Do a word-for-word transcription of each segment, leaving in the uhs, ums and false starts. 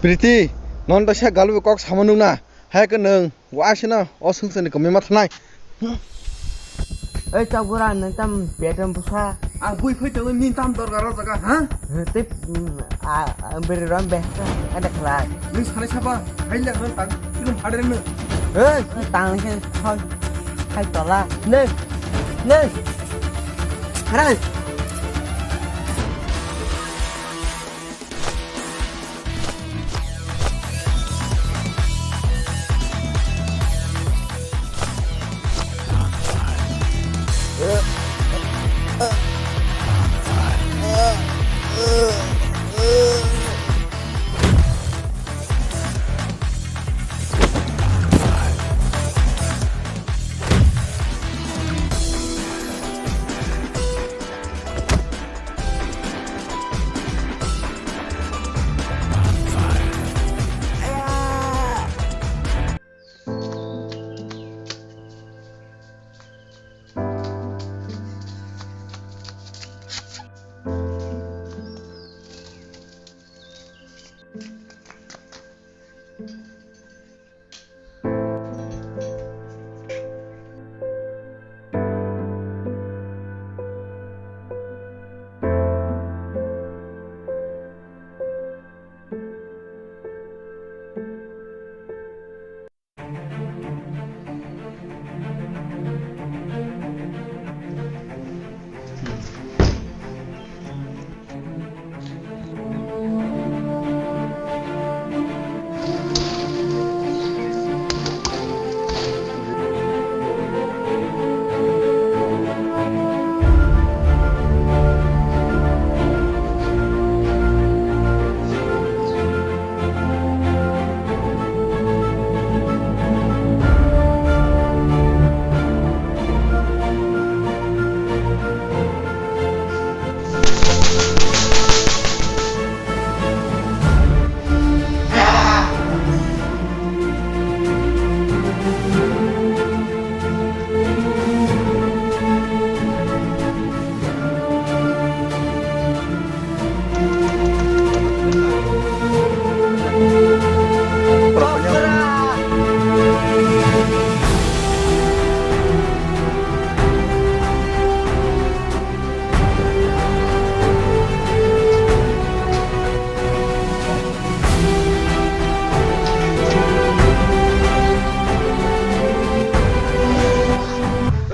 Priti, non da sa galwi kok sama nung na. Hai ke nung, wa sina, o sung sani kami ma thanai. Oi, Chakbura, nung tam bedroom busa. Ang bui phai tangwi min tam dorgar o jaga, ha? Tei, mm, a, a, beri rom behsa, ada khlai. Nung sanai saba, hai le nung tang, ilum phadre nung. Oi, tang se, thon, khai tola. Nung, nung. Harai.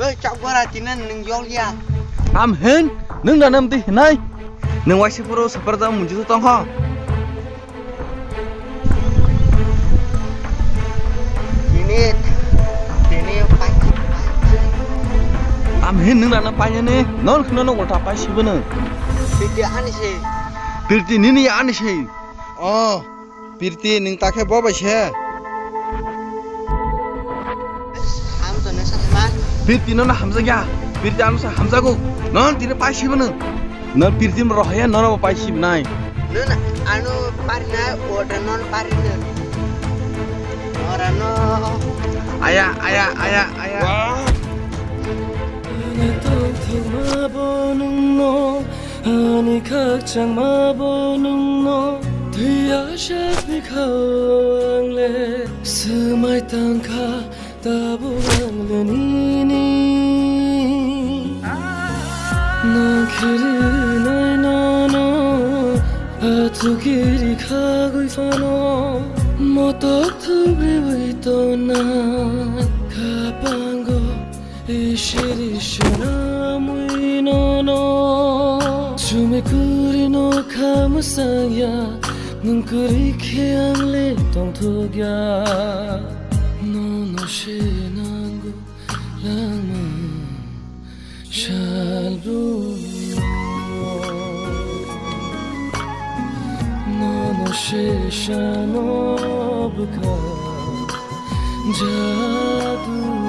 Oi, Chakbura, tini nwng yol ya. Am hin, nwng da nam di hinai. Nwng waisa phuru saparda munju tong kho. Tini, tini pai. Am hin nwng da nam pai ni, non khno no ulta pai sibo nwng. Pirti ani se. Pirti nini ani se. Oh. Pirti, nwng ta khe bo bai se? Pirti, nono hamjak ya. Pirti, ano se hamjago. Nono tini pai sibo nwng. Nono Pirti rohaya, nono bo pai sibo nai. Nono ano pari nai, ora nono pari nai. Ora no. Aya, aya, aya, aya. Ani tongthokma bo nwngno. Ani khakchangma bo nwngno thwiya sakni kha-o ang le swmai tang kha tabuk ang le nini. Nang khe rinai nono athukiri khagwi phano motok thwgriwi tongnai khapango. Isiri swnamwi nono sumi kwrwi no kha mwsang ya, nwng kwrwi khe ang le tongthok ya. Nono se nango langma salbru, nono se sano bwkha jadu.